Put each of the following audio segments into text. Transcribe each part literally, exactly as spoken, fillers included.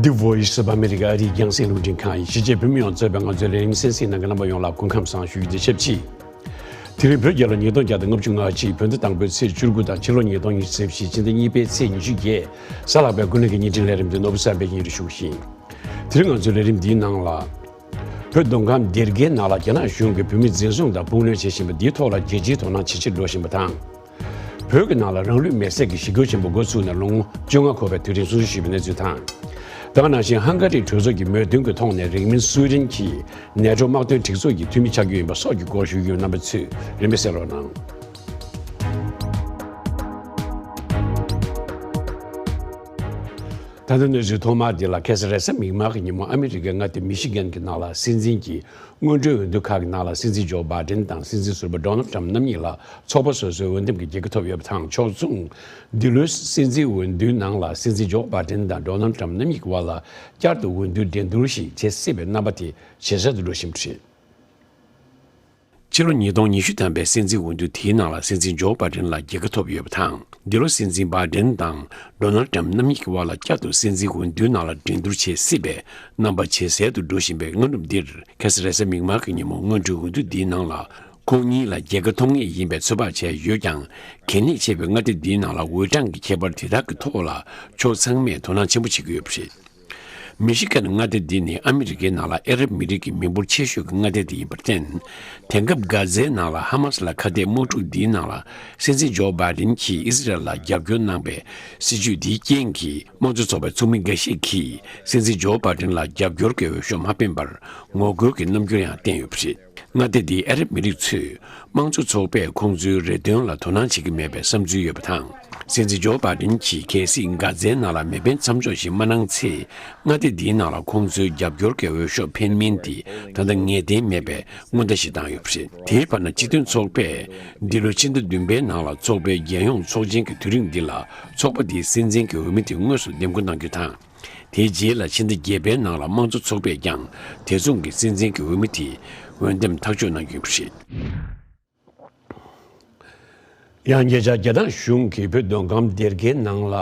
The Voice of America ཨ་རིའི་རྒྱང་སྲིང་རླུང་འཕྲིན་ཁང་ཡིན། གཞིས་བྱེས་བོད་མི་ཡོངས་གཙོས་པའི་ང་ཚོའི་ལས་རིམ་གསན་གཟིགས་གནང་མཁན་རྣམ་པ་ཡོངས་ལ་སྐུ་ཁམས་བཟང་ཞུ་རྒྱུ་དང་ཆབས་ཅིག་དེ་རིང་བོད་རྒྱལ་ལོ་ཉིས་སྟོང་བརྒྱ་དང་ལྔ་བཅུ་ང་གཅིག་བོད་ཟླ་དང་པོའི་ཚེས་བཅུ་དགུ་དང་ཕྱི་ལོ་ཉིས་སྟོང་ཉི་ཤུ་རྩ་བཞི་ཕྱི་ཟླ་གཉིས་པའི་ཚེས་ཉི་ཤུ་བརྒྱད། གཟའ་ལྷག་པའི་དགུན་གནས་ཀྱི་བརྙན་འཕྲིན་ལས་རིམ་དེ་ནོར་བུ་བསམ་འཕེལ་གྱིས་སྙན་སྒྲོན་ཞུ་གི་ཡིན། དེ་རིང་ང་ཚོའི་ལས་རིམ་འདིའི་ནང་ལ། བོད་མདོ་ཁམས་སྡེ་དགེའི་ནང་ལ་རྒྱ་ནག་གཞུང་གིས་བོད་མི་འཛིན་བཟུང་དང་དཔུང་གནོན་བྱེད་བཞིན་པ་འདིའི་ཐོག་ལ་རྒྱལ་སྤྱིའི་དོ་སྣང་ཇེ་ཆེར་འགྲོ་བཞིན་པ་དང་། བོད་ཀྱི་ནང་ལ་རང་ལུས་མེར་སྲེག་གི་ཞི་རྒོལ་ཆེན་པོ་འགོ་ཚུགས་ནས་ལོ་ངོ་བཅོ་ལྔ་འཁོར་བའི་དུས་དྲན་སྲུང་བརྩི་ཞུས་པའི་གནས་ཚུལ་དང་། ད་ག་ནང་བཞིན་ཧང་ག་རིའི་གྲོས་ཚོགས་ཀྱི་མོས་མཐུན་གྱི་ཐོག་ནས་རིང་མིན་སུའེ་ཏེན་གྱིས་ནེ་ཊོ་དམག་དོན་སྒྲིག་འཛུགས་ཀྱི་འཐུས་མི་ཆགས་རྒྱུ་ཡིན་པ་སོགས་ཀྱི་སྐོར་ཞུ་རྒྱུ་རྣམ་པ་ཚོས་རིམ་པས་གསན་རོགས་གནང་། ད་ལྟ་གནས་ཚུལ་ཐོག་མ་འདི་ལ། ཁ་སང་རེས་གཟའ་མིག་དམར་གྱི་ཉིན་མོ་ཨ་མི་རི་ཀའི་མངའ་སྡེ་མི་ཤི་གན་གྱི་ནང་ལ་སྲིད་འཛིན་གྱི་སྔོན་འགྲོའི་འོས་བསྡུ་ཁག་གི་ནང་ལ་སྲིད་འཛིན་ཇོ་བྷའི་ཏིན་དང་སྲིད་འཛིན་ཟུར་པ་ཌོ་ནལ་ཊམ་རྣམ་གཉིས་ལ་ཚོགས་པ་སོ་སོའི་འོས་འདེམས་ཀྱི་རྒྱལ་ཁ་ཐོབ་ཡོད་པ་དང་། ཕྱོགས་མཚུངས། འདི་ལོའི་སྲིད་འཛིན་འོས་བསྡུའི་ནང་ལ་སྲིད་འཛིན་ཇོ་བྷའི་ཏིན་དང་ཌོ་ནལ་ཊམ་རྣམ་གཉིས་ཀྱི་བར་ལ་བསྐྱར་དུ་འོས་བསྡུའི་འགྲན་བསྡུར་ཞིག་བྱེད་སྲིད་པའི་རྣམ་པ་དེ་ཇེ་གསལ་དུ་འགྲོ་བཞིན་པ་རེད། ཕྱི་ལོ་ཉིས་སྟོང་ཉི་ཤུ་ཐམ་པའི་སྲིད་འཛིན་འོས་བསྡུ་དེའི་ནང་ལ་སྲིད་འཛིན་ཇོ་བྷའི་ཏིན་ལ་རྒྱལ་ཁ་ཐོབ་ཡོད་པ་དང་། འདི་ལོ་སྲིད་འཛིན་བྷའི་ཏིན་དང་ཌོ་ནལ་ཊམ་རྣམ་གཉིས་ཀྱི་བར་ལ་བསྐྱར་དུ་སྲིད་འཛིན་འོས་བསྡུའི་ནང་ལ་འགྲན་བསྡུར་བྱེད་སྲིད་པའི་རྣམ་པ་ཇེ་གསལ་དུ་འགྲོ་བཞིན་པའི་སྔ་ནུབ་འདིར། ཁ་སང་རེས་གཟའ་མིག་དམར་གྱི་ཉིན་མོ་སྔོན་འགྲོའི་འོས་བསྡུ་འདིའི་ནང་ལ་ཁོང་གཉིས་ལ་རྒྱལ་ཁ་ཐོབ་ངེས་ཡིན་པའི་ཚོད་དཔག་བྱས་ཡོད་ཀྱང་། གལ་གནད་ཆེ་བའི་མངའ་སྡེ་འདིའི་ནང་ལ་འོས་གྲངས་ཀྱི་ཁྱད་པར་དེ་དག་གི་ཐོག་ལ་ཕྱོགས་ཚང་མས་དོ་སྣང་ཆེན་པོ་བྱེད་ཀྱི་ཡོད་པ་རེད། མི་ཤི་གན་མངའ་སྡེ་འདི་ནི་ཨ་མི་རི་ཀའི་ནང་ལ་ཨ་རབ་མི་རིགས་ཀྱི་མི་འབོར་ཆེ་ཤོས་ཀྱི་མངའ་སྡེ་དེ་ཡིན་པར་བརྟེན། དེང་སྐབས་གྷ་ཛའི་ནང་ལ་ཧ་མ་སི་ལ་ཁ་གཏད་དམག་འཁྲུག་འདིའི་ནང་ལ་སྲིད་འཛིན་ཇོ་བྷའི་ཏིན་གྱིས་ཨི་སི་རལ་ལ་རྒྱབ་སྐྱོར་གནང་པའི་སྲིད་ཇུས་འདིའི་རྐྱེན་གྱིས། དམངས་གཙོ་ཚོགས་པའི་ཚོགས་མི་འགའ་ཤས་ཀྱིས་སྲིད་འཛིན་ཇོ་བྷའི་ཏིན་ལ་རྒྱབ་སྐྱོར་གྱི་འོས་ཤོག་མ་འཕེན་པར་ངོ་རྒོལ་གྱི་རྣམ་འགྱུར་ཡང་བསྟན་ཡོད་པ་རེད། མངའ་སྡེ་འདིའི་ཨ་རབ་མི་རིགས་ཚོས། དམངས་གཙོ་ཚོགས་པས་ཁོང་ཚོའི་རེ་འདུན་ལ་དོ་སྣང་བྱེད་ཀྱི་མེད་པའི་བསམ་ཚུལ་ཡོད་པ་དང་། སྲིད་འཛིན་ཇོ་བྷའི་ཏིན་གྱིས་གལ་སྲིད་གྷ་ཛའི་ནང་ལ་མེ་འཕེན་མཚམས་འཇོག་ཞིག་མ་གནང་ཚེ། མངའ་སྡེ་འདིའི་ནང་ལ་ཁོང་ཚོའི་རྒྱབ་སྐྱོར་གྱི་འོས་ཤོག་འཕེན་མིན་དེ་ད་ལྟ་ངེས་གཏན་མེད་པའི་སྔོན་བརྡ་ཞིག་བཏང་ཡོད་པ་རེད། དེའི་བར་ན་སྤྱི་མཐུན་ཚོགས་པས་འདི་ལོའི་ཕྱི་ཟླ་བདུན་པའི་ནང་ལ་ཚོགས་པའི་རྒྱལ་ཡོངས་ཚོགས་ཆེན་གྱི་དུས་རིང་འདི་ལ་ཚོགས་པ་དེའི་སྲིད་འཛིན་གྱི་འོས་མི་དེ་དངོས་སུ་འདེམས་བསྐོ་གནང་རྒྱུ་དང་། དེའི་རྗེས་ལ་ཕྱི་ཟླ་བརྒྱད་པའི་ནང་ལ་དམངས་གཙོ་ཚོགས་པས་ཀྱང་དེ་མཚུངས་ཀྱི་སྲིད་འཛིན་གྱི་འོས་མི་དེ་འོས་འདེམས་ཐག་གཅོད་གནང་རྒྱུ་ཡིན་པ་རེད། ཡང་། ཉེ་ཆར་རྒྱ་ནག་གཞུང་གིས་བོད་མདོ་ཁམས་སྡེ་དགེའི་ནང་ལ་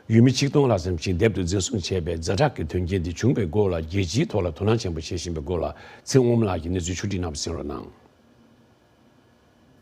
ཡུལ་མི་ཆིག་སྟོང་ལྷག་ཙམ་ཞིག་སྡེབ་ཏུ་འཛིན་བཟུང་བྱས་པའི་ཛ་དྲག་གི་དོན་རྐྱེན་འདི་བྱུང་བའི་སྐོར་ལ། རྒྱལ་སྤྱིའི་ཐོག་ལ་དོ་སྣང་ཆེན་པོ་བྱེད་བཞིན་པའི་སྐོར་ལ་ཚེ་དབང་མོ་ལགས་ཀྱིས་གནས་ཚུལ་ཕྱོགས་བསྒྲིགས་གནང་བ་གསན་རོགས་གནང་།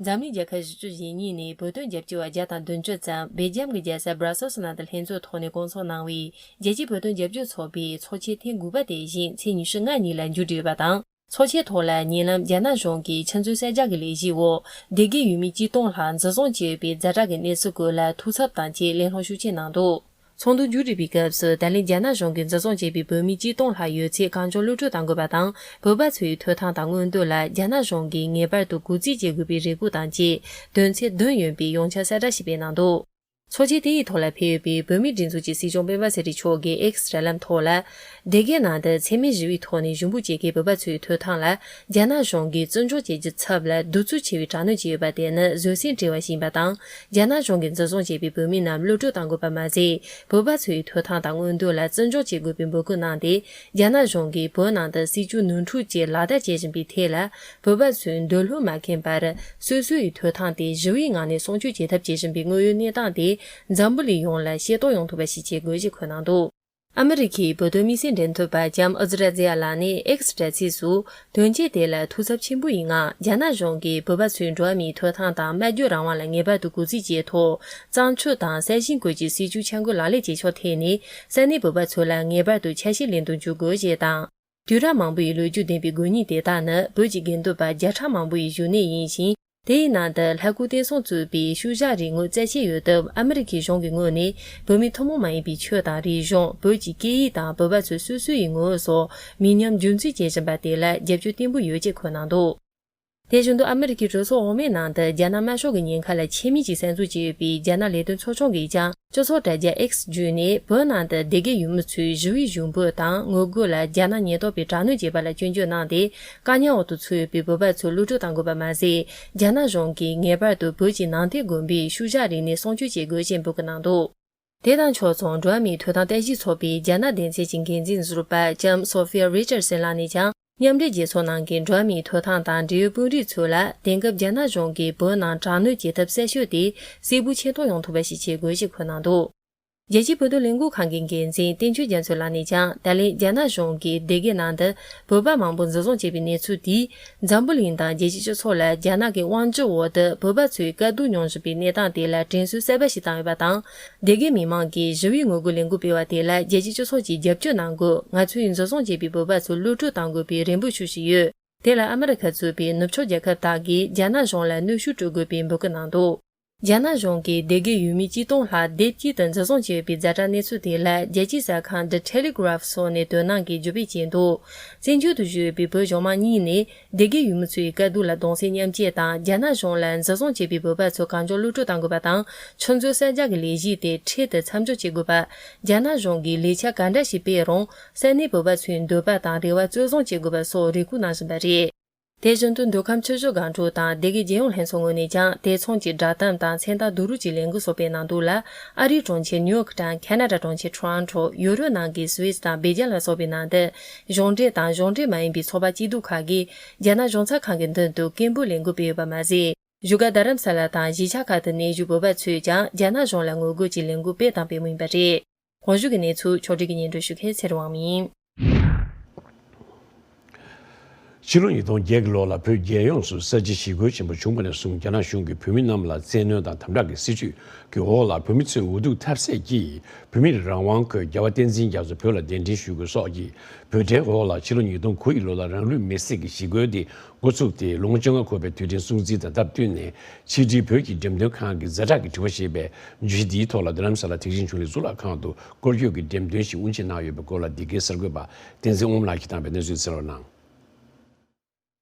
འཛམ་གླིང་རྒྱལ་ཁབ་བཞི་བཅུ་ཞེ་གཉིས་ནས་བོད་དོན་རྒྱབ་སྐྱོར་བ་བརྒྱ་དང་བདུན་ཅུ་ཙམ་སྦེལ་ཇམ་གྱི་རྒྱལ་ས་སྦྲ་སེལ་སི་ནང་དུ་ལྷན་ཚོགས་ཐོག་ནས་བསྐོང་ཚོགས་གནང་བའི་རྒྱལ་སྤྱིའི་བོད་དོན་རྒྱབ་སྐྱོར་ཚོགས་པའི་ཚོགས་ཆེན་ཐེངས་དགུ་པ་དེ་གཞེས་ཚེས་ཉི་ཤུ་ལྔ་ཉིན་ལ་མཇུག་བསྒྲིལ་བ་དང་། ཚོགས་ཆེན་ཐོག་ལ་ཉེ་ལམ་རྒྱ་ནག་གཞུང་གིས་ཕྱི་ཚུལ་གསལ་བསྒྲགས་ཀྱི་ལས་གཞིའི་འོག་སྡེ་དགེའི་ཡུལ་མི་ཆིག་སྟོང་ལྷག་འཛིན་བཟུང་བྱས་ཡོད་པའི་ཛ་དྲག་གི་གནས་ཚུལ་སྐོར་ལ་ཐུགས་འཚབ་དང་བཅས་གླེང་སློང་ཤུགས་ཆེ་གནང་འདུག་ཚོགས་འདུ་མཇུག་སྒྲིལ་བའི་སྐབས་སུ། ད་ལན་རྒྱ་ནག་གཞུང་གིས་འཛིན་བཟུང་བྱས་པའི་བོད་མི་ཆིག་སྟོང་ལྷག་ཡོད་ཚད་གང་མགྱོགས་གློད་གྲོལ་གཏང་དགོས་པ་དང་། བོད་པ་ཚོའི་ཐོབ་ཐང་དང་མངོན་འདོད་ལ་རྒྱ་ནག་གཞུང་གིས་ངེས་པར་དུ་གུས་བརྩི་བྱེད་དགོས་པའི་རེ་སྐུལ་དང་བཅས། དོན་ཚན་བདུན་ཡོད་པའི་ཡོངས་ཁྱབ་གསལ་བསྒྲགས་ཤིག་སྤེལ་གནང་འདུག་ཚོགས་ཆེན་དེ་ཡི་ཐོག་ལ་ཕེབས་ཡོད་པའི་བོད་མིའི་སྒྲིག་འཛུགས་ཀྱི་སྲིད་སྐྱོང་སྤེན་པ་ཚེ་རིང་མཆོག་གིས་ཨེགས་དྲ་ལམ་ཐོག་ལ། སྡེ་དགེ་ནང་དུ་འཚེ་མེད་ཞི་བའི་ཐོག་ནས་ཞུ་འབོད་བྱེད་མཁན་བོད་པ་ཚོའི་ཐོབ་ཐང་ལ་རྒྱ་ནག་གཞུང་གིས་བཙོན་འཇོག་བྱེད་རྒྱུའི་ཚབ་ལ་གདུག་རྩུབ་ཆེ་བའི་དྲག་གནོན་བྱས་ཡོད་པ་དེ་ནི་བཟོད་བསྲན་བྲལ་བ་ཞིག་ཡིན་པ་དང་། རྒྱ་ནག་གཞུང་གིས་འཛིན་བཟུང་བྱས་པའི་བོད་མི་རྣམས་གློད་གྲོལ་གཏང་དགོས་པ་མ་ཟད། བོད་པ་ཚོའི་ཐོབ་ཐང་དང་མངོན་འདོད་ལ་བརྩི་འཇོག་བྱེད་དགོས་པའི་འབོད་སྐུལ་གནང་སྟེ། རྒྱ་ནག་གཞུང་གིས་བོད་ནང་དུ་སྲིད་བྱུས་ནོར་འཁྲུལ་གྱིས་ལག་བསྟར་བྱེད་བཞིན་པའི་ཐད་ལ། བོད་པ་ཚོའི་འདོད་བློ་མ་ཁེངས་པར་སོ་སོའི་ཐོབ་ཐང་དེ་ཞི་བའི་ངང་ནས་སྲུང་སྐྱོབ་བྱེད་ཐབས་བྱེད་བཞིན་པའི་དངོས་ཡོད་གནས་སྟངས་དེ་འཛམ་བུ་གླིང་ཡོངས་ལ་ཤེས་རྟོགས་ཡོང་ཐུབ་པ་ཞིག་བྱེད་དགོས་ཞེས་འཁོད་གནང་འདུག་ཨ་མི་རི་ཁའི་བོད་དོན་དམིགས་བསལ་འབྲེལ་མཐུད་པ་ལྕམ་ཨ་ཛི་ར་ཛི་ཡ་ལགས་ནས་ཨེགས་དྲ་ཚིགས་སུ། དོན་རྐྱེན་དེ་ལ་ཐུགས་འཚབ་ཆེན་པོ་ཡི་ངང་། རྒྱ་ནག་གཞུང་གིས་བོད་པ་ཚོའི་འགྲོ་བ་མིའི་ཐོབ་ཐང་དང་སྨྲ་བརྗོད་རང་དབང་ལ་ངེས་པར་དུ་གུས་བརྩི་བྱས་ཐོག་བཙན་འཕྲོག་དང་གསར་བཞེངས་སྐོར་གྱི་སྲིད་བྱུས་འཆར་འགོད་ལག་ལེན་བྱེད་ཕྱོགས་ཐད་ནས། ས་གནས་བོད་པ་ཚོ་ལ་ངེས་པར་དུ་ཆ་ཤས་ལེན་དུ་འཇུག་དགོས་ཞེས་དང་། དུས་རབས་མང་པོ་ཡི་ལོ་རྒྱུས་ལྡན་པའི་དགོས་ཉིད་དེ་དག་ནི་བོད་ཀྱི་དགེ་འདུན་པ་བརྒྱ་ཕྲག་མང་པོ་ཡི་བཞུགས་གནས་ཡིན་ཞིང་། དེའི་ནང་དུ་ལྷ་སྐུ་བསྟན་སྲུང་གཙོས་པའི་ཤུལ་བཞག་རིག་དངོས་རྩ་ཆེ་ཡོད་སྟབས། ཨ་མི་རི་ཁའི་གཞུང་གི་ངོས་ནས་བོད་མི་ཐུན་མོང་མ་ཡིན་པའི་ཆོས་དང་རིག་གཞུང་། བོད་ཀྱི་སྐད་ཡིག་དང་བོད་པ་ཚོ་སོ་སོ་ཡི་ངོ་བོ་སོགས་མི་ཉམས་རྒྱུན་འཛིན་བྱེད་བཞིན་པ་དེ་ལ་རྒྱབ་སྐྱོར་བརྟན་པོ་ཡོད་ཅེས་འཁོད་གནང་འདུག་དེ་བཞིན་དུ་ཨ་མི་རི་ཁའི་གྲོས་ཚོགས་འོག་མའི་ནང་དུ་རྒྱ་ནག་དམར་ཤོག་གི་ཉེན་ཁ་ལ་ཆད་མེད་ཀྱིས་གསར་འཛུགས་བྱས་ཡོད་པའི་རྒྱ་ནག་ལས་དོན་ཚོགས་ཆུང་གིས་ཀྱང་། སྤྱི་ཚོགས་དྲ་རྒྱ་ཨེགས་བརྒྱུད་ནས་བོད་ནང་དུ་སྡེ་དགེ་ཡུལ་མི་ཚོས་ཞི་བའི་ཞུ་འབོད་དང་ངོ་རྒོལ་ལ་རྒྱ་ནག་ཉེན་རྟོག་པས་དྲག་གནོན་བྱས་པ་ལ་སྐྱོན་བརྗོད་གནང་སྟེ། བཀག་ཉར་འོག་ཏུ་ཚུད་ཡོད་པའི་བོད་པ་ཚོ་གློད་གྲོལ་གཏང་དགོས་པ་མ་ཟད། རྒྱ་ནག་གཞུང་གིས་ངེས་པར་དུ་བོད་ཀྱི་ནང་བསྟན་དགོན་པའི་ཤུལ་བཞག་རིག་གནས་སྲུང་སྐྱོབ་བྱེད་དགོས་ཞེས་འབོད་སྐུལ་གནང་འདུག་དེ་དང་ཕྱོགས་མཚུངས། འགྲོ་བ་མིའི་ཐོབ་ཐང་ལྟ་ཞིབ་ཚོགས་པའི་རྒྱ་ནག་སྡེ་ཚན་གྱི་འགན་འཛིན་ཟུར་པ་ལྕམ་སོ་ཧྥི་ཡ་རི་ཅར་སན་ལགས་ནས་ཀྱང་། མཉམ་འབྲེལ་རྒྱལ་ཚོགས་ནང་གི་འགྲོ་བ་མིའི་ཐོབ་ཐང་དང་འབྲེལ་ཡོད་དཔོན་རིགས་ཚོ་ལ། དེང་སྐབས་རྒྱ་ནག་གཞུང་གིས་བོད་ནང་དྲག་གནོན་བྱེད་ཐབས་གསལ་ཤོས་དེ་གསལ་པོ་ཆེ་མཐོང་ཡོང་ཐུབ་པ་ཞིག་བྱེད་དགོས་ཞེས་འཁོད་གནང་འདུག་རྒྱལ་སྤྱིའི་བོད་དོན་ལས་འགུལ་ཁང་གི་འགན་འཛིན་བསྟན་ཆོས་རྒྱ་མཚོ་ལགས་ནས་ཀྱང་། ད་ལན་རྒྱ་ནག་གཞུང་གིས་སྡེ་དགེ་ནང་དུ་བོད་པ་མང་པོ་འཛིན་བཟུང་བྱས་པའི་གནས་ཚུལ་དེས། འཛམ་བུ་གླིང་དང་རྒྱལ་སྤྱིའི་སྤྱི་ཚོགས་ལ་རྒྱ་ནག་གི་དབང་སྒྱུར་འོག་ཏུ་བོད་པ་ཚོས་དཀའ་སྡུག་མྱོང་བཞིན་པའི་གནས་སྟངས་དེ་ལ་དྲན་གསོའི་གསར་པ་ཞིག་བཏང་ཡོད་པ་དང་། སྡེ་དགེ་མི་མང་གིས་ཞི་བའི་ངོ་རྒོལ་ལས་འགུལ་སྤེལ་བ་དེ་ལ་རྒྱལ་སྤྱིའི་སྤྱི་ཚོགས་ཀྱིས་རྒྱབ་སྐྱོར་གནང་དགོས། ང་ཚོས་འཛིན་བཟུང་བྱས་པའི་བོད་པ་ཚོ་གློད་བཀྲོལ་གཏང་དགོས་པའི་རེ་འབོད་ཞུ་བཞིན་ཡོད། དེ་ལ་ཨ་མི་རི་ཁ་གཙོས་པའི་ནུབ་ཕྱོགས་རྒྱལ་ཁབ་དག་གིས་རྒྱ་ནག་གཞུང་ལ་གནོན་ཤུགས་སྤྲོད་དགོས་པའི་འབོད་སྐུལ་གནང་འདུག། རྒྱ་ནག་གཞུང་གིས་སྡེ་དགེ་ཡུལ་མི་སྤྱི་སྟོང་ལྷག་སྡེབ་གཅིག་ཏུ་འཛིན་བཟུང་བྱས་ཡོད་པའི་ཛ་དྲག་གནས་ཚུལ་དེ་ལ་རྒྱལ་སྤྱིའི་གསར་ཁང་The Telegraph་སོགས་ནས་དོ་སྣང་གིས་བརྒྱུད་སྤེལ་བྱས་འདུག། བཙན་བྱོལ་དུ་བཞུགས་ཡོད་པའི་བོད་གཞུང་མང་གཉིས་ནས་སྡེ་དགེ་ཡུལ་མི་ཚོའི་དཀའ་སྡུག་ལ་གདུང་སེམས་མཉམ་སྐྱེད་དང་། རྒྱ་ནག་གཞུང་ལ་འཛིན་བཟུང་བྱས་པའི་བོད་པ་ཚོ་གང་མགྱོགས་གློད་བཀྲོལ་གཏང་དགོས་པ་དང་། ཆུ་མཛོད་གསར་རྒྱག་གི་ལས་གཞི་དེ་འཕྲལ་དུ་མཚམས་འཇོག་བྱེད་དགོས་པ། རྒྱ་ནག་གཞུང་གིས་ལས་འཆར་ག་འདྲ་ཞིག་སྤེལ་རུང་། ས་གནས་བོད་པ་ཚོའི་འདོད་པ་དང་རེ་བ་གཙོ་བཟུང་བྱེད་དགོས་པ་སོགས་རེ་སྐུལ་གནང་བཞིན་པ་རེད། དེ་བཞིན་དུ་མདོ་ཁམས་ཆུ་བཞི་སྒང་དྲུག་དང་སྡེ་དགེ་རྒྱལ་ཡོངས་ལྷན་ཚོགས་ངོས་ནས་ཀྱང་དེ་མཚུངས་ཀྱི་བསྒྲགས་གཏམ་དང་མཚན་རྟགས་བསྡུ་རུབ་ཀྱི་ལས་འགུལ་སོགས་སྤེལ་གནང་འདུག་ལ། ཨ་རིའི་གྲོང་ཁྱེར་ནིའུ་ཡོག་དང་ཁ་ན་ཌ་གྲོང་ཁྱེར་ཊོ་རོན་ཊོ། ཡུ་རོབ་ནང་གི་སུད་སི་དང་སྦེལ་ཇམ་ལ་སོགས་པའི་ནང་དུ་གཞུང་འབྲེལ་དང་གཞུང་འབྲེལ་མ་ཡིན་པའི་ཚོགས་པ་སྐྱིད་སྡུག་ཁག་གིས་རྒྱ་ནག་གཞུང་ཚབ་ཁང་གི་མདུན་དུ་སྐད་འབོད་ལས་འགུལ་སྤེལ་ཡོད་པ་མ་ཟད། བཞུགས་སྒར་རྡ་རམ་ས་ལ་དང་གཞིས་ཆགས་ཁག་ཏུ་གནས་བཞུགས་བོད་པ་ཚོས་ཀྱང་རྒྱ་ནག་གཞུང་ལ་ངོ་རྒོལ་གྱི་ལས་འགུལ་སྤེལ་དང་སྤེལ་མུས་ཡིན་པ་རེད། གོང་ཞུས་ཀྱི་གནས་ཚུལ་ཕྱོགས་སྒྲིག་གིས་སྙན་སྒྲོན་ཞུ་མཁན་ཚེ་རིང་དབང་མོ་ཡིན། ཕྱི་ལོ་ཉིས་སྟོང་བརྒྱད་ཀྱི་ལོ་ལ་བོད་རྒྱལ་ཡོངས་སུ་ས་བྱི་ཞི་རྒོལ་ཆེན་པོ་བྱུང་བ་ནས་བཟུང་རྒྱ་ནག་གཞུང་གིས་བོད་མི་རྣམས་ལ་བཙན་གནོན་དང་དམ་དྲག་གི་སྲིད་བྱུས་ཀྱི་འོག་ལ་བོད་མི་ཚོས་འུ་སྡུག་ཐེབས་སད་ཀྱིས་བོད་མིར་རང་དབང་དགོས། རྒྱལ་བ་བསྟན་འཛིན་རྒྱ་མཚོ་བོད་ལ་གདན་འདྲེན་ཞུ་དགོས་སོགས་ཀྱི་འབོད་སྒྲའི་འོག་ལ་ཕྱི་ལོ་ཉིས་སྟོང་དགུ་ཡི་ལོ་ལ་རང་ལུས་མེར་སྲེག་གི་ཞི་རྒོལ་དེ་འགོ་ཚུགས་ཏེ། ལོ་ངོ་བཅོ་ལྔ་འཁོར་བའི་དུས་དྲན་སྲུང་བརྩི་དང་སྟབས་བསྟུན་ནས། ཕྱི་དྲིལ་བོད་ཀྱི་འགྲེམས་སྟོན་ཁང་གི་ཛ་དྲག་གི་དྲི་བ་ཞེས་པའི་བརྗོད་གཞི་འདིའི་ཐོག་ལ་རྡ་རམ་ས་ལ་དེང་ཞིང་ཆོས་གླིང་གཙུག་ལག་ཁང་དུ་སྐོར་སྐྱོད་ཀྱི་འགྲེམས་སྟོན་ཞིག་དབུ་འབྱེད་གནང་ཡོད་པའི་སྐོར་ལ། འདི་གའི་གསར་འགོད་པ་བསྟན་འཛིན་དབང་མོ་ལགས་ཀྱིས་བཏང་བའི་གནས་ཚུལ་གསན་རོགས་གནང་།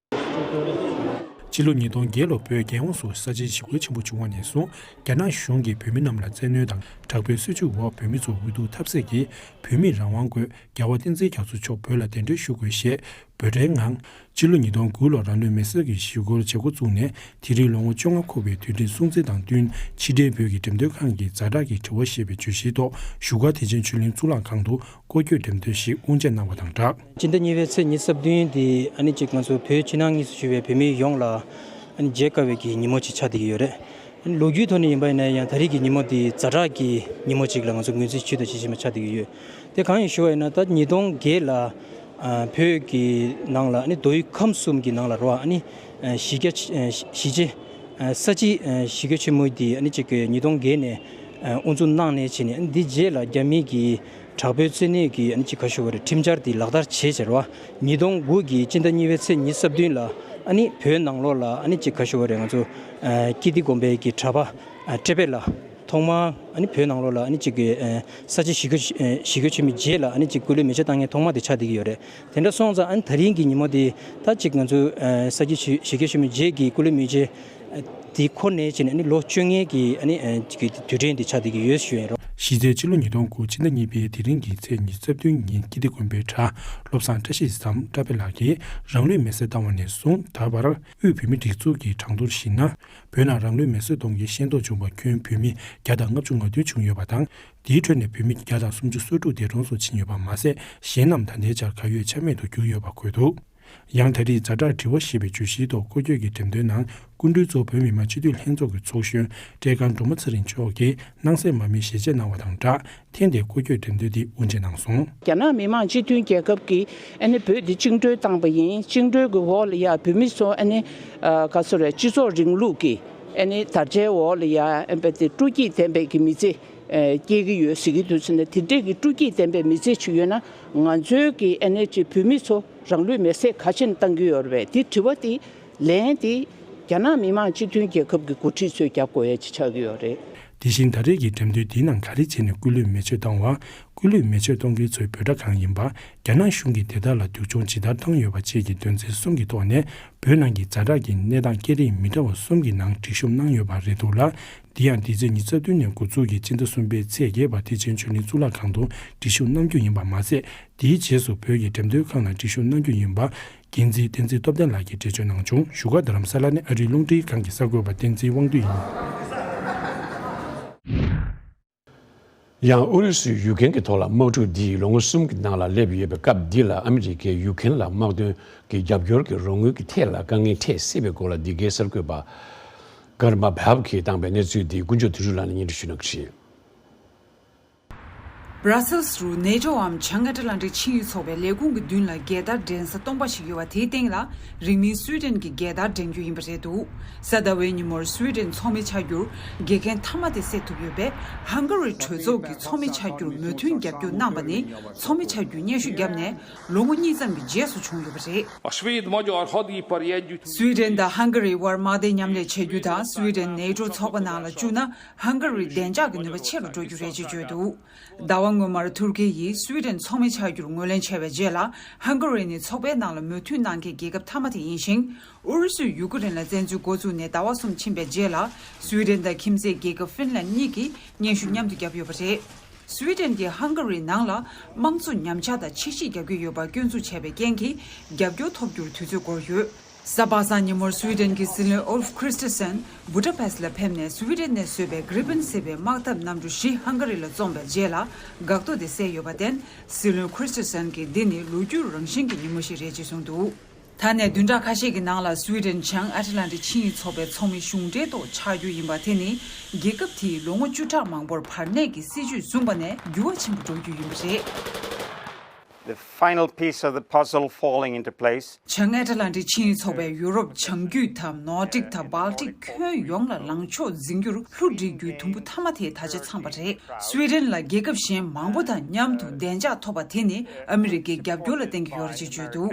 ཕྱི་ལོ་ཉིས་སྟོང་བརྒྱད་ལོ་བོད་རྒྱལ་ཡོངས་སུ་ས་བྱི་ཞི་རྒོལ་ཆེན་པོ་བྱུང་བ་ནས་བཟུང་རྒྱ་ནག་གཞུང་གིས་བོད་མི་རྣམས་ལ་བཙན་གནོན་དང་དྲག་པོའི་སྲིད་བྱུས་འོག་བོད་མི་ཚོ་འུ་སྡུག་ཐེབས་སད་ཀྱིས་བོད་མིར་རང་དབང་དགོས། རྒྱལ་བ་བསྟན་འཛིན་རྒྱ་མཚོ་མཆོག་བོད་ལ་གདན་འདྲེན་ཞུ་དགོས་ཞེས་འབོད་སྒྲའི་ངང་། ཕྱི་ལོ་ཉིས་སྟོང་དགུ་ལོར་རང་ལུས་མེར་སྲེག་གི་ཞི་རྒོལ་བྱེད་འགོ་བཙུགས་ནས། དེ་རིང་ལོ་ངོ་བཅོ་ལྔ་འཁོར་བའི་དུས་དྲན་སྲུང་བརྩི་དང་བསྟུན། ཕྱི་དྲིལ་བོད་ཀྱི་འགྲེམས་སྟོན་ཁང་གི་ཛ་དྲག་གི་དྲི་བ་ཞེས་པའི་བརྗོད་གཞིའི་ཐོག་བཞུགས་སྒར་བདེ་ཆེན་ཆོས་གླིང་གཙུག་ལག་ཁང་དུ་སྐོར་སྐྱོད་འགྲེམས་སྟོན་ཞིག་དབུ་འབྱེད་གནང་བ་དང་སྦྲགས། སྤྱི་ཟླ་གཉིས་པའི་ཚེས་ཉི་ཤུ་རྩ་བདུན་འདི་ཨ་ནི་གཅིག་ང་ཚོ་བོད་ཕྱི་ནང་གཉིས་སུ་བཞུགས་པའི་བོད་མི་ཡོངས་ལ་ཨ་ནི་བརྗེད་དཀའ་བའི་གི་ཉིན་མོ་ཅིག་ཆགས་བསྡད་ཀྱི་ཡོད་རེད། ལོ་རྒྱུས་ཐོག་ནས་ཡིན་པ་ཡིན་ན་ཡང་ད་རེས་ཀྱི་ཉིན་མོ་འདི་ཛ་དྲག་གི་ཉིན་མོ་ཅིག་ལ་ང་ཚོ་ངོས་འཛིན་བྱེད་དང་བྱེད་བཞིན་པ་ཆགས་བསྡད་ཀྱི་ཡོད། དེ་གང་ཡིན་ཞུ་བ་ཡིན་ན། ད་ཉིས་སྟོང་བརྒྱད་ལ་ཨ་བོད་ཀྱི་ནང་ལ་ཨ་ནི་མདོ་དབུས་ཁམས་གསུམ་གྱི་ནང་ལ་རོ། ཨ་ནི་ཨ་གཞིས་རྒྱ་ཆེ་ཨ་གཞིས་བྱེས་ཨ་ས་བྱི་ཨ་ཞི་རྒོལ་ཆེན་མོ་འདི་ཨ་ནི་གཅིག་གི་ཉིས་སྟོང་བརྒྱད་ནས་ཨ་དབུ་འཛུགས་གནང་ནས་བྱས་ནས། ཨ་ནི་འདི་རྗེས་ལ་རྒྱ་མི་གི་དྲག་པོའི་བཙན་གནོན་གྱི་ཨ་ནི་ཅིག་ག་ཞུ་བ་རེད། ཁྲིམས་འཆར་འདི་ལག་བསྟར་བྱས་བྱས་རོ། ཉིས་སྟོང་དགུ་གི་སྤྱི་ཟླ་གཉིས་པའི་ཚེས་ཉི་ཤུ་རྩ་བདུན་ལ་ཨ་ནི་བོད་ནང་ལོགས་ལ་ཨ་ནི་ཅིག་ག་ཞུ་བ་རེད། ང་ཚོ་ཨ་ཀིརྟི་དགོན་པའི་གི་གྲྭ་པ་ཨ་བཀྲས་པ་ལགས་ཐོག་མར་ཨ་ནི་བོད་ནང་ལོགས་ལ་ཨ་ནི་ཅིག་གི་ཨ་ས་བྱི་ཞི་རྒོལ་ཨ་ཞི་རྒོལ་ཆེན་མོའི་རྗེས་ལ་ཨ་ནི་ཅིག་སྐུ་ལུས་མེ་མཆོད་བཏང་མཁན་ཐོག་མ་དེ་ཆགས་བསྡད་ཀྱི་ཡོད་རེད། དེ་འདྲ་སོང་ཙང་ཨ་ནི་ད་རིང་གི་ཉིན་མོ་དེ་ད་ཅིག་ང་ཚོ་ཨ་ས་བྱི་ཞི་རྒོལ་ཆེན་མོའི་རྗེས་ཀྱི་སྐུ་ལུས་མེ་མཆོད་དེ་འཁོར་ནས་བྱས་ནས་ཨ་ནི་ལོ་བཅོ་ལྔའི་གི་ཨ་ནི་ཨ་ཅིག་གི་དུས་དྲན་དེ་ཆགས་བསྡད་ཀྱི་ཡོད་ཞུ་ཡིན་རོ། གཞི་རྩའི་ཕྱི་ལོ་ཉིས་སྟོང་དགུ་ཕྱི་ཟླ་གཉིས་པའི་དེ་རིང་གི་ཚེས་ཉི་ཤུ་རྩ་བདུན་ཉིན་ཀིརྟི་དགོན་པའི་གྲྭ་བློ་བཟང་བཀྲ་ཤིས་སམ་བཀྲ་པ་ལགས་ཀྱིས་རང་ལུས་མེར་སྲེག་བཏང་བ་ནས་བཟུང་ད་བར་དབུས་བོད་མིའི་སྒྲིག་འཛུགས་ཀྱི་གྲངས་ཐོར་གཞིགས་ན། བོད་ནང་རང་ལུས་མེར་སྲེག་གཏོང་མཁན་ཤེས་རྟོགས་བྱུང་བ་ཁྱོན་བོད་མི་བརྒྱ་དང་ལྔ་བཅུ་ང་བདུན་བྱུང་ཡོད་པ་དང་། དེའི་ཁྲོད་ནས་བོད་མི་བརྒྱ་དང་སུམ་ཅུ་སོ་དྲུག་འདས་གྲོངས་སུ་ཕྱིན་ཡོད་པ་མ་ཟད། གཞན་རྣམས་ད་ལྟའི་ཆར་གར་ཡོད་ཆ་མེད་དུ་གྱུར་ཡོད་པ་འཁོད་འདུག། ཡང་ད་རེས་ཛ་དྲག་དྲི་བ་ཞེས་པའི་བརྗོད་གཞིའི་ཐོག་སྐོར་སྐྱོད་ཀྱི་འགྲེམས་སྟོན་ནང་། སྐུ་མགྲོན་གཙོ་བོད་མི་མང་སྤྱི་འཐུས་ལྷན་ཚོགས་ཀྱི་ཚོགས་གཞོན་བཀྲས་མཁར་སྒྲོལ་མ་ཚེ་རིང་མཆོག་གིས་སྣང་གསལ་མ་དམིགས་ཞལ་ཆད་གནང་བ་དང་སྦྲགས། ཐེངས་འདིའི་སྐོར་སྐྱོད་འགྲེམས་སྟོན་འདི་དབུ་འབྱེད་གནང་སོང་། རྒྱ་ནག་མི་དམངས་སྤྱི་མཐུན་རྒྱལ་ཁབ་ཀྱིས་ཨ་ནི་བོད་འདི་བཅིངས་འགྲོལ་བཏང་པ་ཡིན། བཅིངས་འགྲོལ་གྱི་འོག་ལ་ཡ་བོད་མི་ཚོ་ཨ་ནི་ཨ་ག་ཚོད་རེད། སྤྱི་ཚོགས་རིང་ལུགས་ཀྱི་ཨ་ནི་དར་ཆའི་འོག་ལ་ཡ་ཨ་ནི་དེ་སྤྲོ་སྐྱིད་ལྡན་པའི་གི་མི་ཚེ་ཨ་སྐྱེལ་གྱི་ཡོད་ཟེར་གྱི་འདུག་ཟེར་ནས། དེ་འདྲས་ཀྱི་སྤྲོ་སྐྱིད་ལྡན་པའི་མི་ཚེ་ཅིག་ཡོད་ན། ང་ཚོའི་གི་ཨ་ནི་ཅིག་བོད་མི་ཚོ་རང་ལུས་མེར་སྲེག་ག་ཕྱིན་བཏང་གི་ཡོད་རེད་པས། དེ་དྲི་བ་དེ་ལན་དེ་རྒྱ་ནག་མི་དམངས་སྤྱི་མཐུན་རྒྱལ་ཁབ་ཀྱི་འགོ་ཁྲིད་ཚོས་རྒྱབ་དགོས་ཡ་ཅིག་ཆགས་ཀྱི་ཡོད་རེད། དེ་བཞིན་ད་རེས་ཀྱི་འགྲེམས་སྟོན་འདིའི་ནང་ག་རེ་བྱས་ནས་སྐུ་ལུས་མེ་མཆོད་བཏང་བ། སྐུ་ལུས་མེ་མཆོད་གཏོང་མཁན་ཚོའི་འབོད་སྒྲ་གང་ཡིན་པ། རྒྱ་ནག་གཞུང་གིས་དེ་དག་ལ་སྡུག་སྦྱོང་ཇི་ལྟར་བཏང་ཡོད་པ་བཅས་ཀྱི་དོན་ཚན་གསུམ་གྱི་ཐོག་ནས། བོད་ནང་གི་ཛ་དྲག་གི་གནས་སྟངས་སྐད་རིགས་མི་འདྲ་བ་གསུམ་གྱི་ནང་སྒྲིག་ཤོག་གནང་ཡོད་པ་རེད་འདུག་ལ། འདི་ཡང་འདི་ཚེས་ཉི་ཤུ་རྩ་བདུན་ནས་འགོ་འཛུགས་ཀྱིས་སྤྱི་ཟླ་གསུམ་པའི་ཚེས་བརྒྱད་བར་བདེ་ཆེན་ཆོས་གླིང་གཙུག་ལག་ཁང་དུ་སྒྲིག་ཞུགས་གནང་རྒྱུ་ཡིན་པ་མ་ཟད། དེའི་རྗེས་སུ་བོད་ཀྱི་འགྲེམས་སྟོན་ཁང་ནང་སྒྲིག་ཞུགས་གནང་རྒྱུ་ཡིན་པ། འགན་འཛིན་བསྟན་འཛིན་སྟོབས་ལྡན་ལགས་ཀྱིས་འགྲེལ་བརྗོད་གནང་བྱུང་། བཞུགས་སྒར་རྡ་རམ་ས་ལ་ནས་ཨ་རིའི་རླུང་འཕྲིན་ཁང་གི་གསར་འགོད་པ་བསྟན་འཛིན་དབང་འདུས་ཡིན། ཡང་ཨུ་རུ་སུས་ཡུ་ཀེན་གྱི་ཐོག་ལ་དམག་འཁྲུག་འདི་ལོ་ངོ་གསུམ་གྱི་ནང་ལ་སླེབས་ཡོད་པའི་སྐབས་འདི་ལ། ཨ་མི་རི་ཀས་ཡུ་ཀེན་ལ་དམག་དོན་གྱི་རྒྱབ་སྐྱོར་གྱི་རོགས་དངུལ་གྱི་ཐད་ལ་དཀའ་ངལ་འཕྲད་སྲིད་པའི་སྐོར་ལ། འདི་གའི་གསར་འགོད་པ་ཀརྨ་བྷབ་ཀྱིས་བཏང་པའི་གནས་ཚུལ་འདི་དཀོན་མཆོག་དོན་གྲུབ་ལགས་ནས་སྙན་སྒྲོན་ཞུ་གནང་གི་རེད། Brussels་རུ་NATO་འམ་བྱང་ཨ་ཏི་ལན་ཏིག་ཆིངས་ཡིག་ཚོགས་པའི་ལས་ཁུངས་ཀྱི་མདུན་ལ་རྒྱལ་དར་འགྲེང་ས་སྟོང་པ་ཞིག་ཡོད་པ་དེའི་སྟེང་ལ་རིང་མིན་སུའི་ཌེན་གྱི་རྒྱལ་དར་འགྲེང་རྒྱུ་ཡིན་པ་རེད་འདུག་གཟའ་ཟླ་བའི་ཉིན་མོར་སུའི་ཌེན་ཚོགས་མི་ཆགས་རྒྱུར་འགལ་མཁན་མཐའ་མ་དེ་སེལ་ཐུབ་ཡོད་པས། ཧང་ག་རི་གྲོས་ཚོགས་ཀྱི་ཚོགས་མི་ཆགས་རྒྱུར་མོས་མཐུན་རྒྱབ་སྐྱོར་གནང་པ་ནི་ཚོགས་མི་ཆགས་རྒྱུའི་སྙན་ཞུ་བརྒྱབ་ནས་ལོ་ངོ་གཉིས་ཙམ་གྱི་རྗེས་སུ་བྱུང་ཡོད་པ་རེད། A svéd-magyar hadipari együtt- སུའི་ཌེན་དང་ཧང་ག་རིའི་དབར་དམག་སྡེ་མཉམ་ལས་བྱེད་རྒྱུ་དང་། སུའི་ཌེན་NATO་ཚོགས་པ་ནང་ལ་བཅུག་ན་ཧང་ག་རིའི་བདེ་འཇགས་ཀྱི་ནུས་པ་ཆེ་རུ་འགྲོ་རྒྱུ་རེད་ཅེས་བརྗོད་འདུག་ཟླ་བ་སྔོན་མར་ཐུར་ཁེ་ཡིས་སུའི་ཌེན་ཚོགས་མི་ཆགས་རྒྱུར་ངོས་ལེན་བྱས་པའི་རྗེས་ལ། ཧང་ག་རི་ནི་ཚོགས་པའི་ནང་ལ་མོས་མཐུན་གནང་མཁན་རྒྱལ་ཁབ་མཐའ་མ་དེ་ཡིན་ཞིང་། ཨུ་རུ་སུས་ཡུ་ཀེ་རེན་ལ་བཙན་འཛུལ་འགོ་བཙུགས་ནས་ཟླ་བ་གསུམ་ཕྱིན་པའི་རྗེས་ལ། སུའི་ཌེན་དང་ཁྱིམ་མཚེས་རྒྱལ་ཁབ་ཧྥིན་ལན་གཉིས་ཀྱིས་སྙན་ཞུ་མཉམ་དུ་བརྒྱབ་ཡོད་པ་རེད། སུའི་ཌེན་གྱིས་ཧང་ག་རིའི་ནང་ལ་དམངས་གཙོ་ཉམས་ཆག་དང་ཕྱི་བཤིག་རྒྱག་གི་ཡོད་པ་སྐྱོན་འཛུགས་བྱས་པའི་རྐྱེན་གྱིས་རྒྱབ་སྐྱོར་ཐོབ་རྒྱུར་དུས་ཚོད་འགོར་ཡོད། གཟའ་པ་སངས་ཉིན་མོར་སུའི་ཌེན་གྱི་སྲིད་བློན་ཨོལ་ཁྲིས་ཏི་སན་བུ་ད་པེ་སི་ལ་ཕེབས་ནས་སུའི་ཌེན་ནས་བཟོས་པའི་གྷི་རི་པིན་ཟེར་བའི་དམག་འཐབ་གནམ་གྲུ་བཞི་ཧང་ག་རི་ལ་བཙོངས་པའི་རྗེས་ལ། འགག་རྡོ་དེ་བསད་ཡོད་པར་བརྟེན། སྲིད་བློན་ཁྲིས་ཏི་སན་གྱིས་འདི་ནི་ལོ་རྒྱུས་རང་བཞིན་གྱི་ཉིན་མོ་ཞིག་རེད་ཅེས་གསུངས་འདུག་ད་ནས་བདུན་ཕྲག་ཁ་ཤས་ཀྱི་ནང་ལ་སུའི་ཌེན་བྱང་ཨ་ཏི་ལན་ཏི་ཆིངས་ཡིག་ཚོགས་པའི་ཚོགས་མི་གཞུང་འབྲེལ་ཐོག་ཆགས་རྒྱུ་ཡིན་པ་དེ་ནི། རྒྱལ་ཁབ་དེས་ལོ་ངོ་བཅུ་ཕྲག་མང་པོར་བར་གནས་ཀྱི་སྲིད་ཇུས་བཟུང་པ་ནས་འགྱུར་བ་ཆེན་པོ་འགྲོ་རྒྱུ་ཡིན་པ་རེད། The final piece of the puzzle falling into place. བྱང་ཨ་ཏི་ལན་ཏི་ཆིངས་ཡིག་ཚོགས་པས་ཡུ་རོབ་བྱང་རྒྱུད་དམ་ནོར་ཌིག་དང་སྦལ་ཏིག་ཁྱོན་ཡོངས་ལ་ལངས་ཕྱོགས་འཛིན་རྒྱུར་ལྷུ་སྒྲིལ་རྒྱུའི་དུམ་བུ་མཐའ་མ་དེ་ད་ཆ་ཚང་པ་རེད། སུའི་ཌེན་ལ་རྒྱལ་ཁབ་གཞན་མང་པོ་དང་མཉམ་དུ་བདེ་འཇགས་ཐོབ་པ་དེ་ནི་ཨ་མི་རི་ཀའི་རྒྱབ་སྐྱོར་ལ་བརྟེན་གྱི་ཡོད་རེད་ཅེས་བརྗོད་འདུག་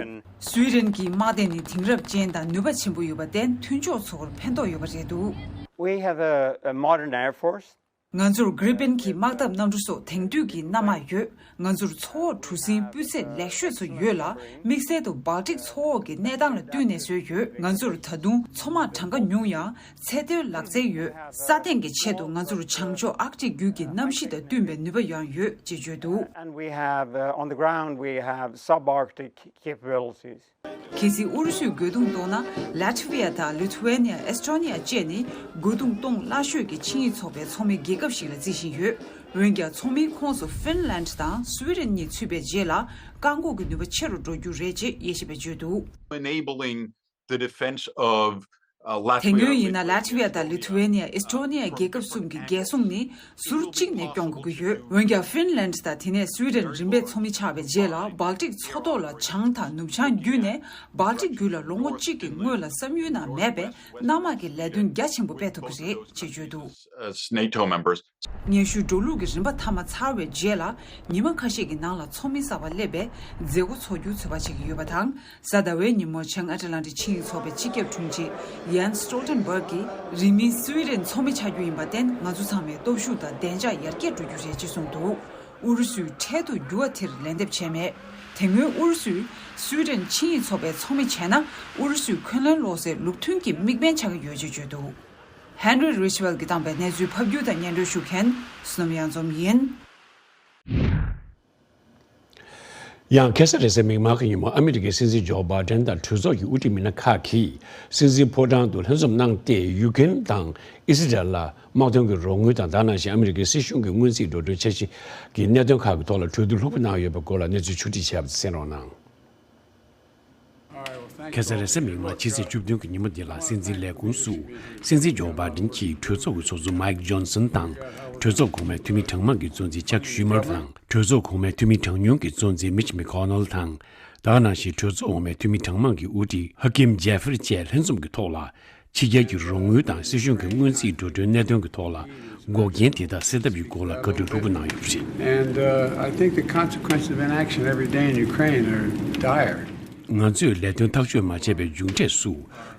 སུའི་ཌེན་གྱི་དམག་སྡེ་ནི་དེང་རབས་ཅན་དང་ནུས་པ་ཆེན་པོ་ཡོད་པར་བརྟེན། མཐུན་ཕྱོགས་ཚོར་ཕན་ཐོགས་ཡོད་པ་རེད་འདུག We have a, a modern air force. ང་ཚོར་གྷི་རི་པིན་གྱི་དམག་འཐབ་གནམ་གྲུ་སོགས་དེང་དུས་ཀྱི་གནམ་དམག་ཡོད། ང་ཚོར་མཚོ་འོག་གྲུ་གཟིངས་སྤུས་ཚད་ལེགས་ཤོས་ཚོ་ཡོད་ལ། དམིགས་བསལ་དུ་སྦལ་ཏིག་མཚོ་འོག་གི་གནས་སྟངས་ལ་བསྟུན་ནས་བཟོས་ཡོད། ང་ཚོར་ད་དུང་མཚོ་དམག་གྲངས་ཀ་ཉུང་ཡང་ཚད་མཐོའི་ལག་རྩལ་ཡོད། སྲ་བརྟན་གྱི་ཆེད་དུ་ང་ཚོར་བྱང་ཕྱོགས་ཨར་ཀ་ཊིག་རྒྱུད་ཀྱི་གནམ་གཤིས་དང་བསྟུན་པའི་ནུས་པ་ཡང་ཡོད་ཅེས་བརྗོད་འདུག And we have, uh, on the ground, we have subarctic capabilities. གལ་སྲིད་ཨུ་རུ་སུས་རྒོལ་རྡུང་གཏོང་ན། ལ་ཐི་ཝི་ཡ་དང་ལི་ཐུ་ཝེ་ནི་ཡ། ཨེས་ཏྲོ་ནི་ཡ་བཅས་ནི་རྒོལ་རྡུང་གཏོང་སླ་ཤོས་ཀྱི་ཆིངས་ཡིག་ཚོགས་པའི་ཚོགས་མི་རྒྱལ་ཁབ་ཞིག་ལ་བརྩི་བཞིན་ཡོད། འོན་ཀྱང་ཚོགས་མིའི་ཁོངས་སུ་ཧྥིན་ལན་དང་སུའི་ཌེན་གཉིས་ཚུད་པའི་རྗེས་ལ། བཀག་འགོག་གི་ནུས་པ་ཆེ་རུ་འགྲོ་རྒྱུ་རེད་ཅེས་དབྱེ་ཞིབ་པས་བརྗོད་འདུག Enabling the defense of, uh, དེ་སྔོན་Latvia, ཡིན་ན། ལ་ཐི་ཝི་ཡ་དང་ལི་ཐུ་ཝེ་ནི་ཡ། ཨེས་ཏྲོ་ནི་ཡ་རྒྱལ་ཁབ་གསུམ་གྱི་རྒྱལ་སྲུང་ནི་ཟུར་གཅིག་ནས་སྐྱོང་དགོས་ཀྱི་ཡོད། འོན་ཀྱང་ཧྥིན་ལན་དང་དེ་ནས་སུའི་ཌེན་རིམ་པས་ཚོགས་མི་ཆགས་པའི་རྗེས་ལ། སྦལ་ཏིག་མཚོ་ཐོག་ལ་བྱང་དང་ནུབ་བྱང་བརྒྱུད་ནས་སྦལ་ཏིག་རྒྱུད་ལ་ལོ་ངོ་གཅིག་གི་སྔོན་ལ་བསམ་ཡུལ་ནང་མེད་པའི་གནམ་དམག་གི་ལས་དོན་རྒྱ་ཆེན་པོ་སྤེལ་ཐུབ་ཀྱི་རེད་ཅེས་བརྗོད་འདུག As NATO members. སྙན་ཞུའི་འགྲོ་ལུགས་ཀྱི་རིམ་པ་མཐའ་མ་ཚར་བའི་རྗེས་ལ། ཉི་མ་ཁ་ཤས་ཀྱི་ནང་ལ་ཚོགས་མི་གསར་པ་སླེབས་པའི་མཛད་སྒོ་འཚོགས་རྒྱུའི་ཚོད་དཔག་བྱེད་ཀྱི་ཡོད་པ་དང་། གཟའ་ཟླ་བའི་ཉིན་མོ་བྱང་ཨ་ཏི་ལན་ཏི་ཆིངས་ཡིག་ཚོགས་པའི་སྤྱི་ཁྱབ་དྲུང་ཆེ་ཡན་སི་སྟོལ་ཏན་སྦརག་གིས། རིང་མིན་སུའི་ཌེན་ཚོགས་མི་ཆགས་རྒྱུ་ཡིན་པར་བརྟེན། ང་ཚོ་ཚང་མའི་སྟོབས་ཤུགས་དང་བདེ་འཇགས་ཡར་རྒྱས་འགྲོ་རྒྱུ་རེད་ཅེས་གསུངས་འདུག་ཨུ་རུ་སུས་འཕྲལ་དུ་འགྱུར་བ་དེར་ལན་འདེབས་བྱས་མེད། དེ་སྔོན་ཨུ་རུ་སུས་སུའི་ཌེན་ཆིངས་ཡིག་ཚོགས་པའི་ཚོགས་མི་བྱས་ན། ཨུ་རུ་སུས་འཁོན་ལན་སློག་སའི་ལུགས་མཐུན་གྱི་དམིགས་འབེན་ཆགས་ཀྱི་ཡོད་ཅེས་བརྗོད་འདུག་ཧན་རི་རིཆ་ཝེལ་གྱིས་བཏང་པའི་གནས་ཚུལ་ཕབ་སྒྱུར་དང་སྙན་སྒྲོན་ཞུ་མཁན་བསོད་ནམས་གཡང་འཛོམས་ཡིན། ཡང་ཁ་སང་རེས་གཟའ་མིག་དམར་གྱི་ཉིན་མོ་ཨ་མི་རི་ཀའི་སྲིད་འཛིན་ཇོ་བྷའི་ཌེན་དང་གྲོས་ཚོགས་ཀྱི་དབུ་ཁྲིད་མི་སྣ་ཁག་གིས་སྲིད་འཛིན་ཕོ་བྲང་དུ་ལྷན་འཛོམས་གནང་སྟེ། ཡུ་ཀེ་རེན་དང་ཨི་སི་རལ་ལ་དམག་དོན་གྱི་རོགས་དངུལ་དང་། དེ་ནང་བཞིན་ཨ་མི་རི་ཀའི་སྲིད་གཞུང་གི་སྔོན་རྩིས་འགྲོ་གྲོན་འཆར་གཞི་གྱི་གནད་དོན་ཁག་གི་ཐོག་ལ་གྲོས་བསྡུར་ལྷུག་པོ་གནང་ཡོད་པའི་སྐོར་ལ་གནས་ཚུལ་ཕྱོགས་སྒྲིག་བྱས་པ་གསན་རོགས་གནང་། ཁ་སང་རེས་གཟའ་མིག་དམར་ཕྱི་ཚེས་བཅུ་བདུན་གྱི་ཉིན་མོ་འདི་ལ་སྲིད་འཛིན་ལས་ཁུངས་སུ་སྲིད་འཛིན་ཇོ་བྷའི་ཌེན་གྱིས་གྲོས་ཚོགས་ཀྱི་ཚོགས་གཙོ་མའིག་ཇོན་སན་དང་། གྲོས་ཚོགས་གོང་མའི་འཐུས་མི་གྲངས་མང་གི་གཙོ་འཛིན་ཅག་ཤུ་མར་དང་། གྲོས་ཚོགས་གོང་མའི་འཐུས་མི་གྲངས་ཉུང་གི་གཙོ་འཛིན་མིཆ་མེ་ཁོ་ནལ་དང་། དེ་ག་ནང་བཞིན་གྲོས་ཚོགས་འོག་མའི་འཐུས་མི་གྲངས་མང་གི་དབུ་ཁྲིད་ཧ་ཀིམ་ཇེ་ཧྥེ་རི་བཅས་ལྷན་འཛོམས་ཀྱི་ཐོག་ལ། ཕྱི་རྒྱལ་གྱི་རོགས་དངུལ་དང་སྲིད་གཞུང་གི་སྔོན་རྩིས་འགྲོ་གྲོན་གནད་དོན་གྱི་ཐོག་ལ་འགོག་རྐྱེན་དེ་དག་སེལ་ཐབས་ཀྱི་སྐོར་ལ་བཀའ་འཁྲོལ་ལྷུག་པོ་གནང་ཡོད་པ་རེད། And, uh, I think the consequences of inaction every day in Ukraine are dire. ང་ཚོས་ལས་དོན་ཐག་གཅོད་མ་བྱས་པའི་མཇུག་འབྲས་སུ།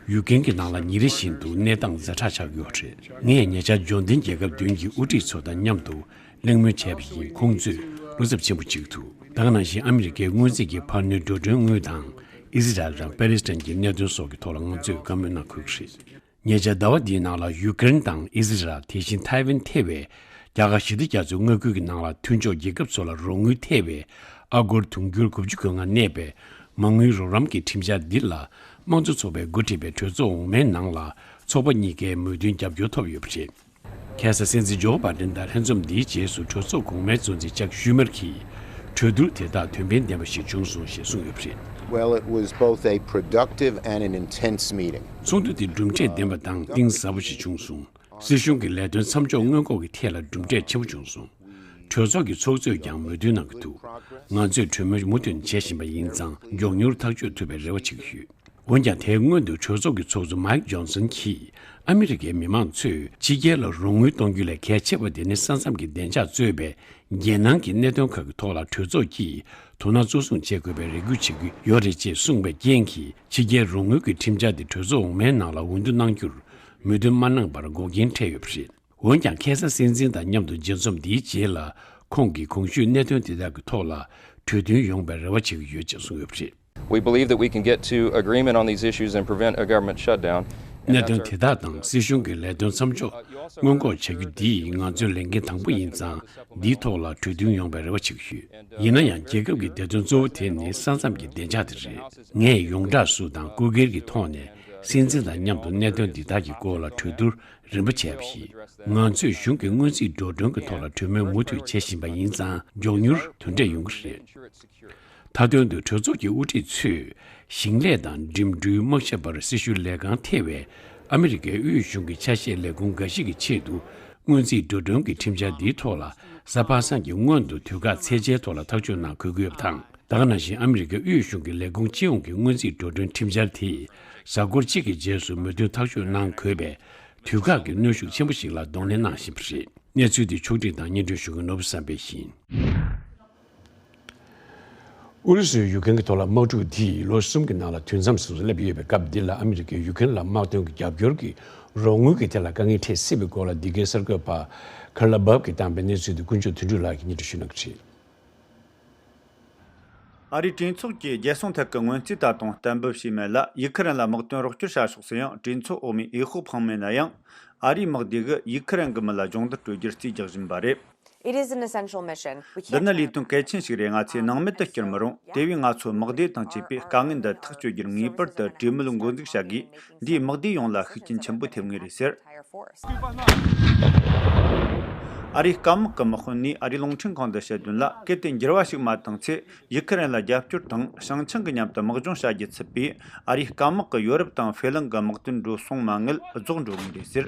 ཡུ་ཀེན་གྱི་ནང་ལ་ཉིན་རེ་བཞིན་དུ་གནས་སྟངས་ཛ་དྲག་ཆགས་ཀྱི་ཡོད་རེད། ངས་ཉེ་ཆར་འབྱོར་ལྡན་རྒྱལ་ཁབ་བདུན་གྱི་དབུ་ཁྲིད་ཚོ་དང་མཉམ་དུ་གླེང་མོལ་བྱས་པ་ཡིན། ཁོང་ཚོས་བློ་འཚབ་ཆེན་པོ་བྱེད་ཀྱི་འདུག་དེ་ག་ནང་བཞིན་ཨ་མི་རི་ཀའི་སྔོན་རྩིས་ཀྱི་འཕར་སྣོན་འགྲོ་གྲོན་དངུལ་དང་། ཨི་སི་རལ་དང་པེ་ལི་སི་ཐན་གྱི་གནད་དོན་སོགས་ཀྱི་ཐོག་ལ་ང་ཚོས་བཀའ་མོལ་གནང་དགོས་ཀྱི་རེད། ཉེ་ཆར་ཟླ་བ་འདིའི་ནང་ལ་ཡུ་ཀེ་རེན་དང་ཨི་སི་རལ། དེ་བཞིན་ཐའེ་ཝན་ཐེ་བའི་རྒྱ་གར་ཞི་བདེ་རྒྱ་མཚོའི་མངའ་ཁུལ་གྱི་ནང་ལ་མཐུན་ཕྱོགས་རྒྱལ་ཁབ་ཚོ་ལ་རོགས་དངུལ་ཐེ་བའི་ཨ་སྒོར་དུང་ཕྱུར་དགུ་བཅུ་གོ་ལྔ་གནས་པའི་མ་དངུལ་རོགས་རམ་གྱི་ཁྲིམས་འཆར་འདི་ལ། དམངས་གཙོ་ཚོགས་པས་འགོ་ཁྲིད་པའི་གྲོས་ཚོགས་འོག་མའི་ནང་ལ་ཚོགས་པ་གཉིས་ཀའི་མོས་མཐུན་རྒྱབ་སྐྱོར་ཐོབ་ཡོད་པ་རེད། ཁ་སང་སྲིད་འཛིན་ཇོ་བྷའི་ཌེན་དང་ལྷན་འཛོམས་འདིའི་རྗེས་སུ་གྲོས་ཚོགས་གོང་མའི་གཙོ་འཛིན་ཅག་ཤུ་མར་གྱིས། གྲོས་བསྡུར་དེ་དག་དོན་ཕན་ལྡན་པ་ཞིག་བྱུང་སོང་ཞེས་གསུངས་ཡོད་པ་རེད། Well, it was both a productive and an intense meeting. ཚོགས་འདུ་དེ་གྲུབ་འབྲས་ལྡན་པ་དང་གཏིང་ཟབ་པོ་ཞིག་བྱུང་སོང་། སྲིད་གཞུང་གི་ལས་དོན་མཚམས་འཇོག་སྔོན་འགོག་གི་ཐད་ལ་གྲུབ་འབྲས་ཆེ་བོ་བྱུང་སོང་། གྲོས་ཚོགས་ཀྱི་ཚོགས་གཙོས་ཀྱང་མོས་མཐུན་གནང་གི་འདུག་ང་ཚོས་གྲོས་མོལ་མུ་མཐུད་བྱེད་བཞིན་པ་ཡིན་ཙང་མགྱོགས་མྱུར་ཐག་གཅོད་ཐུབ་པའི་རེ་བ་བྱེད་ཀྱི་ཡོད། འོན་ཀྱང་དེའི་སྔོན་དུ་གྲོས་ཚོགས་ཀྱི་ཚོགས་གཙོ་མའིག་ཇོན་སན་གྱིས་ཨ་མི་རི་ཀའི་མི་མང་ཚོས་ཕྱི་རྒྱལ་ལ་རོགས་དངུལ་གཏོང་རྒྱུ་ལས་གལ་ཆེ་བ་དེ་ནི་ས་མཚམས་ཀྱི་བདེ་འཇགས་གཙོས་པའི་རྒྱལ་ནང་གི་གནད་དོན་ཁག་གི་ཐོག་ལ་གྲོས་ཚོགས་ཀྱིས་དོ་སྣང་གཙོ་བཟུང་བྱེད་དགོས་པའི་རེ་སྐུལ་བྱེད་ཀྱི་ཡོད་རེད་ཅེས་གསུངས་པའི་རྐྱེན་གྱིས་ཕྱི་རྒྱལ་རོགས་དངུལ་གྱི་ཁྲིམས་འཆར་དེ་གྲོས་ཚོགས་འོག་མའི་ནང་ལ་འོས་བསྡུ་གནང་རྒྱུར་མོས་མཐུན་མ་གནང་པར་འགོག་རྐྱེན་འཕྲད་ཡོད་པ་རེད། འོན་ཀྱང་ཁ་སང་སྲིད་འཛིན་དང་མཉམ་དུ་མཇལ་འཛོམས་འདིའི་རྗེས་ལ་ཁོང་གིས་གོང་ཞུས་གནད་དོན་དེ་དག་གི་ཐོག་ལ་གྲོས་མཐུན་ཡོང་བའི་རེ་བ་བྱེད་ཀྱི་ཡོད་ཅེས་གསུངས་ཡོད་པ་རེད། We believe that we can get to agreement on these issues and prevent a government shutdown. གནད་དོན་དེ་དག་དང་སྲིད་གཞུང་གི་ལས་དོན་མཚམས་འཇོག་སྔོན་འགོག་བྱ་རྒྱུ་འདི་ང་ཚོའི་ལས་འགན་དང་པོ་ཡིན་ཙང་འདིའི་ཐོག་ལ་གྲོས་མཐུན་ཡོང་བའི་རེ་བ་བྱེད་ཀྱི་ཡོད། ཡིན་ན་ཡང་རྒྱལ་ཁབ་ཀྱི་བདེ་དོན་གཙོ་བོ་དེ་ནི་ས་མཚམས་ཀྱི་བདེ་འཇགས་དེ་རེད། ངས་ཡོངས་གྲགས་སུ་དང་སྐུ་སྒེར་གྱི་ཐོག་ནས་སྲིད་འཛིན་དང་མཉམ་དུ་གནད་དོན་འདི་དག་གི་སྐོར་ལ་གྲོས་བསྡུར་རིམ་པ་བྱས་པ་ཡིན། ང་ཚོས་གཞུང་གི་སྔོན་རྩིས་འགྲོ་གྲོན་གྱི་ཐོག་ལ་གྲོས་མོལ་མུ་མཐུད་བྱེད་བཞིན་པ་ཡིན་ཙང་མགྱོགས་མྱུར་དོན་འབྲས་ཡོང་གི་རེད། མཐའ་དོན་དུ་གྲོས་ཚོགས་ཀྱི་དབུ་ཁྲིད་ཚོས་ཞིང་ལས་དང་འགྲིམ་འགྲུལ་དམག་ཞབས་པར་སྲི་ཞུ་ལས་ཁང་ཐེ་བའི་ཨ་མི་རི་ཀའི་དབུས་གཞུང་གི་ཆ་ཤས་ལས་ཁུངས་འགའ་ཞིག་གི་ཆེད་དུ་སྔོན་རྩིས་འགྲོ་གྲོན་གྱི་ཁྲིམས་འཆར་འདིའི་ཐོག་ལ་གཟའ་པ་སངས་ཀྱི་སྔོན་དུ་དུས་བཀག་ཚད་འཇལ་ཐོག་ལ་ཐག་གཅོད་གནང་དགོས་ཀྱི་ཡོད་པ་དང་། ད་ག་ནང་བཞིན་ཨ་མི་རི་ཀའི་དབུས་གཞུང་གི་ལས་ཁུངས་སྤྱི་ཡོངས་ཀྱི་སྔོན་རྩིས་འགྲོ་གྲོན་ཁྲིམས་འཆར་དེས་གཟའ་འཁོར་གཅིག་གི་རྗེས་སུ་མོས་མཐུན་ཐག་གཅོད་གནང་དགོས་པའི་དུས་བཀག་གི་གནོན་ཤུགས་ཆེན་པོ་ཞིག་ལ་གདོང་ལེན་གནང་བཞིན་པ་རེད། གནས་ཚུལ་འདི་ཕྱོགས་སྒྲིག་དང་སྙན་སྒྲོན་ཞུ་མཁན་ནོར་བུ་བསམ་འཕེལ་ཡིན། ཨུ་རུ་སུས་ཡུ་ཀེན་གྱི་ཐོག་ལ་དམག་འཁྲུག་འདི་ལོ་གསུམ་གྱི་ནང་ལ་དུས་མཚམས་སུ་སླེབས་ཡོད་པའི་སྐབས་འདི་ལ་ཨ་མི་རི་ཀས་ཡུ་ཀེན་ལ་དམག་དོན་གྱི་རྒྱབ་སྐྱོར་གྱི་རོགས་དངུལ་གྱི་ཐད་ལ་དཀའ་ངལ་འཕྲད་སྲིད་པའི་སྐོར་ལ་འདི་གའི་གསར་འགོད་པ་ཁར་ལ་བབ་ཀྱིས་བཏང་པའི་གནས་ཚུལ་དེ་ཀུན་སྤྱོད་དོན་གྲུབ་ལགས་ཀྱིས་སྙན་སྒྲོན་ཞུ་གནང་གི་རེད། ཨ་རིའི་གྲོས་ཚོགས་ཀྱིས་རྒྱལ་སྲུང་ཐད་ཀྱི་སྔོན་རྩིས་ད་དུང་གཏན་འབེབས་བྱས་མེད་ལ། ཡུ་ཁུ་རེན་ལ་དམག་དོན་རོགས་སྐྱོར་བྱ་ཕྱོགས་སུ་ཡང་གྲོས་ཚོགས་འོག་མའི་འོས་ཤོག་འཕངས་མེད་ན་ཡང་། ཨ་རིའི་དམག་སྡེ་གིས་ཡུ་ཁུ་རེན་གྱི་མི་ལ་སྦྱོང་བརྡར་སྤྲོད་རྒྱུར་རྩིས་རྒྱག་བཞིན་པ་རེད། It is an essential mission. We can't འདི་ནི་ལས་དོན་གལ་ཆེན་ཞིག་རེད། ང་ཚོས་སྣང་མེད་དུ་བསྐྱུར་མི་རུང་། དེ་བས་ང་ཚོའི་དམག་སྡེ་དང་བཅས་པས་དཀའ་ངལ་འདི་ཐག་གཅོད་རྒྱུར་ངེས་པར་དུ་གྲོས་མོལ་འགོ་འཛུགས་བྱ་དགོས། འདིས་དམག་སྡེ་ཡོངས་ལ་ཤུགས་རྐྱེན་ཆེན་པོ་ཐེབས་ངེས་རེད་ཟེར། ཨ་རིའི་སྐམ་དམག་གི་དམག་དཔོན་ནས་ཨ་རིའི་རླུང་འཕྲིན་ཁང་དུ་བཤད་དོན་ལ། གལ་ཏེ་འགྱུར་བ་ཞིག་མ་བཏང་ཚེ། ཡུ་ཁུ་རེན་ལ་རྒྱབ་སྐྱོར་དང་བྱང་ཆིངས་ཀྱི་མཉམ་དུ་དམག་སྦྱོང་བྱ་རྒྱུ་ཚུད་པས། ཨ་རིའི་སྐམ་དམག་གི་ཡོ་རོབ་དང་ཧྥེ་གླིང་གི་དམག་དོན་འགྲོ་སོང་མ་དངུལ་རྫོགས་འགྲོ་ངེས་རེད་ཟེར།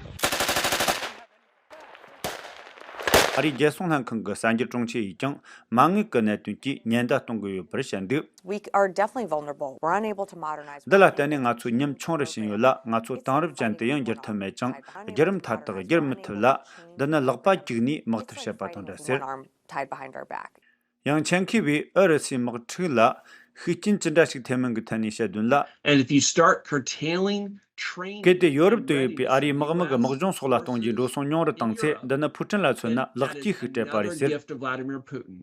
ཨ་རིའི་རྒྱལ་སྲུང་ལྷན་ཁང་གི་གསར་འགྱུར་དྲུང་ཆེ་ཡིས་ཀྱང་མ་དངུལ་གྱི་གནད་དོན་གྱིས་ཉེན་བརྡ་གཏོང་གི་ཡོད་པར་བཤད་འདུག We are definitely vulnerable. We're unable to modernize འདི་ལ་བརྟེན་ནས་ང་ཚོ་ཉམ་ཆུང་རུ་ཕྱིན་ཡོད་ལ། ང་ཚོ་དེང་རབས་ཅན་དུ་ཡང་འགྱུར་ཐུབ་མེད་ཅིང་། བརྒྱུད་རིམ་མཐའ་དག་བསྒྱུར་མི་ཐུབ་ལ། འདི་ནི་ལག་པ་བཀྱིགས་ནས་དམག་འཐབ་བྱེད་པ་དང་འདྲ་ཟེར། One arm tied behind our back. ཡང་ཆེད་མཁས་པས་ཨུ་རུ་སུའི་དམག་འཁྲུག་ལ་ཤུགས་རྐྱེན་ཅི་འདྲ་ཞིག་ཐེབས་མིན་གྱི་ཐད་ནས་བཤད་དོན་ལ། And if you start curtailing training གལ་ཏེ་ཡོ་རོབ་ཏུ་ཡོད་པའི་ཨ་རིའི་དམག་མི་གི་དམག་སྦྱོང་སོགས་ལ་གཏོང་རྒྱུའི་འགྲོ་སོང་ཉུང་རུ་བཏང་ཚེ། འདི་ནི་ཕུ་ཁྲིན་ལ་མཚོན་ན་ལེགས་སྐྱེས་ཤིག་སྤྲད་པ་རེད་ཟེར། Vladimir Putin.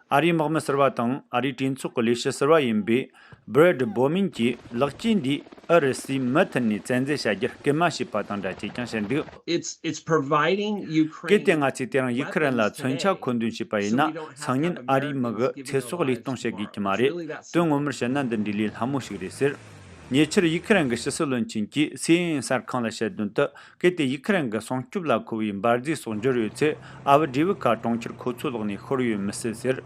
ཨ་རིའི་དམག་མི་ཟུར་པ་དང་ཨ་རིའི་གྲོས་ཚོགས་ཀྱི་ལས་བྱེད་ཟུར་པ་ཡིན་པའི་བྷི་རེད་བོ་མིན་གྱིས་ལེགས་སྐྱེས་འདིས་ཨུ་རུ་སུས་མུ་མཐུད་ནས་བཙན་འཛུལ་བྱ་རྒྱུར་སྐུལ་མ་བྱས་པ་དང་འདྲ་ཅེས་ཀྱང་བཤད་འདུག It's, it's providing Ukraine གལ་ཏེ་ང་ཚོས་དེ་རིང་ཡུ་ཁུ་རེན་ལ་མཚོན་ཆ་མཁོ་འདོན་བྱས་པ་ཡིན་ན། སང་ཉིན་ཨ་རིའི་མི་གི་ཚེ་སྲོག་བློས་གཏོང་བྱེད་དགོས་ཀྱི་མ་རེད། དོན་ངོ་མར་བཤད་ན་འདི་འདྲའི་ལས་སླ་མོ་ཞིག་རེད་ཟེར། ཉེ་ཆར་ཡུ་ཁུ་རེན་གྱི་ཕྱི་སྲིད་བློན་ཆེན་གྱིས་སི་ཨེན་ཨེན་གསར་ཁང་ལ་བཤད་དོན་དུ། གལ་ཏེ་ཡུ་ཁུ་རེན་གྱི་སྲུང་སྐྱོབ་ལ་མཁོ་བའི་འབར་རྫས་སོགས་འབྱོར་ཡོད་ཚེ། ཨ་བུ་ཌི་ཝི་ཀ་གྲོང་ཁྱེར་ཁོ་ཚོའི་ལག་ནས་ཤོར་ཡོད་མི་སྲིད་ཟེར།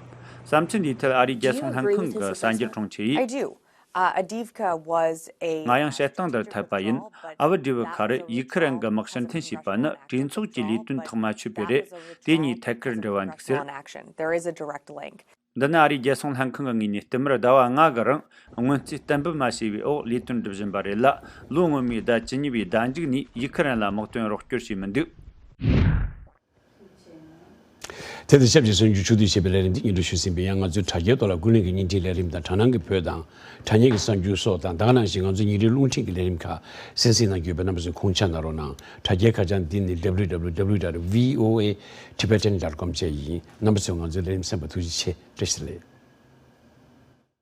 བསམ་ཚུལ་འདིའི་ཐད་ཨ་རིའི་རྒྱལ་སྲུང་ལྷན་ཁང་གི་གསར་འགྱུར་དྲུང་ཆེ་ཡིས། I do. Uh, Avdiivka was a ང་ཡང་བཤད་སྟངས་འདིར་འཐད་པ་ཡིན། ཨ་བུ་ཌི་ཝི་ཀ་རུ་ཡུ་ཁུ་རེན་གྱི་དམག་ཕྱིར་འཐེན་བྱས་པ་ནི་གྲོས་ཚོགས་ཀྱི་ལས་དོན་ཐག་མ་ཆོད་པས་རེད། དེ་གཉིས་ཐད་ཀར་འབྲེལ་བ་འདུག་ཟེར། One action. There is a direct link. འདི་ནི་ཨ་རིའི་རྒྱལ་སྲུང་ལྷན་ཁང་གི་ངོས་ནས་བསྟུད་མར་ཟླ་བ་ལྔ་གི་རིང་སྔོན་རྩིས་གཏན་འབེབས་མ་བྱས་པའི་འོག་ལས་དོན་སྒྲུབ་བཞིན་པ་རེད་ལ། ལོ་སྔོན་མའི་ཟླ་བཅུ་གཉིས་པའི་ཟླ་མཇུག་ནས་ཡུ་ཁུ་རེན་ལ་དམག་དོན་རོགས་སྐྱོར་བྱས་མི་འདུག་དེ་དང་ཆབས་ཅིག་གསར་འགྱུར་ཕྱོགས་བསྡུས་བྱས་པའི་ལས་རིམ་འདི་སྙན་སྒྲོན་ཞུས་ཟིན་པས། ཡང་ང་ཚོའི་དྲ་རྒྱའི་ཐོག་ལ་ཀུན་གླེང་གི་བརྙན་འཕྲིན་ལས་རིམ་དང་། དྲ་སྣང་གི་བོད་དང་དྲ་བརྙན་གྱི་གསར་འགྱུར་སོགས་དང་། ད་ག་ནང་བཞིན་ང་ཚོའི་ཉིན་རེའི་རླུང་འཕྲིན་གྱི་ལས་རིམ་ཁག་གསན་གཟིགས་གནང་རྒྱུ་ཡོད་པས། རྣམ་པ་ཚོས་ཁུངས་འཆམ་གནང་རོགས་གནང་། དྲ་རྒྱའི་ཁ་བྱང་འདི་ནི་W W W dot V O A Tibetan dot com བཅས་ཡིན། རྣམ་པ་ཚོས་ང་ཚོའི་ལས་རིམ་གསན་པར་ཐུགས་རྗེ་ཆེ། བཀྲ་ཤིས་བདེ་ལེགས།